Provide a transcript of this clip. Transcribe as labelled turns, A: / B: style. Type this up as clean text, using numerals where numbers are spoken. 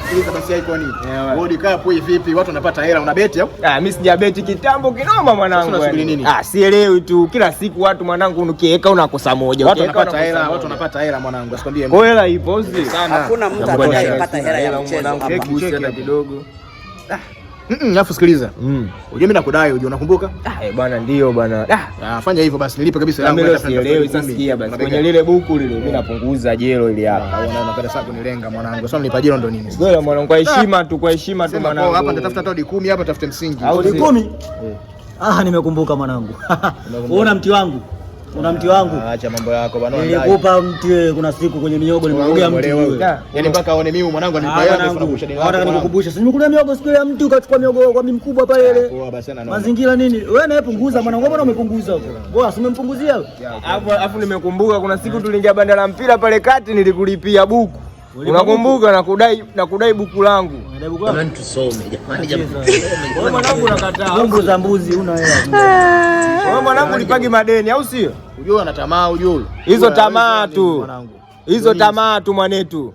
A: Sikiliza basi Icon.
B: Yeah,
A: World Cup hii vipi? Watu wanapata hela, una beti au?
B: Ah, mimi sijabeti kitambo kinoma mwanangu.
A: Sasa unasubiri
B: Yani.
A: nini?
B: Ah, sielewi tu. Kila siku watu mwanangu ukiweka unakosa moja.
A: Watu
B: Ukiweka
A: wanapata
B: unakosa
A: hela,
B: moja.
A: watu wanapata hela mwanangu, asikwambie.
B: Kwa hela ipo si?
A: Sana.
C: Hakuna mtu
B: Jambo
C: atakayepata hela ya mchezo
B: mwanangu,
C: hapa.
B: cheki hata kidogo.
A: Alafu sikiliza.
B: Mm.
A: Unajua mimi nakudai, unajua unakumbuka?
B: Ah, bwana ndio bwana. Ah,
A: Ah, fanya hivyo basi nilipe kabisa
B: mimi
A: yangu.
B: leo sielewi sasa, sikia basi. Kwenye lile buku lile mimi napunguza jelo ile hapa.
A: Ah, unapenda sana kunilenga mwanangu. Sasa unipa jelo ndo nini?
B: Bora mwanangu, kwa heshima tu, kwa heshima tu
A: Sema
B: mwanangu.
A: kwa hapa nitatafuta hata 10,000 hapa, tafute msingi.
B: Au
D: Odi
B: si-
D: 10? Ah, nimekumbuka mwanangu. Una mti wangu. Una mti wangu.
A: Ah, acha mambo yako bwana.
D: Nilikupa mti wewe, kuna siku kwenye miogo nimekugia mti wewe.
A: Yaani mpaka aone mimi mwanangu anipa
D: Ah,
A: yake
D: mwanangu.
A: afu nakusha deni lako.
D: Nataka
A: mwanangu.
D: nikukumbushe. Si nimekulia miogo siku ile ya mti ukachukua miogo kwa mimi mkubwa pale ile.
A: Poa basi ana noma.
D: Mazingira nini? Wewe naye punguza mwanangu, mbona umepunguza? Bora si umempunguzia wewe?
B: Alafu nimekumbuka kuna siku tuliingia banda la mpira pale kati nilikulipia buku. Unakumbuka? Nakudai buku langu.
D: Unadai buku lako?
E: Jamani tusome, jamani, jamani
B: Wewe mwanangu unakataa.
D: Umbu za mbuzi una hela.
B: Wewe mwanangu ulipagi madeni au sio?
A: Unajua ana tamaa ujue.
B: Hizo tamaa tu.
A: Mwanangu.
B: Hizo tamaa tu mwanetu.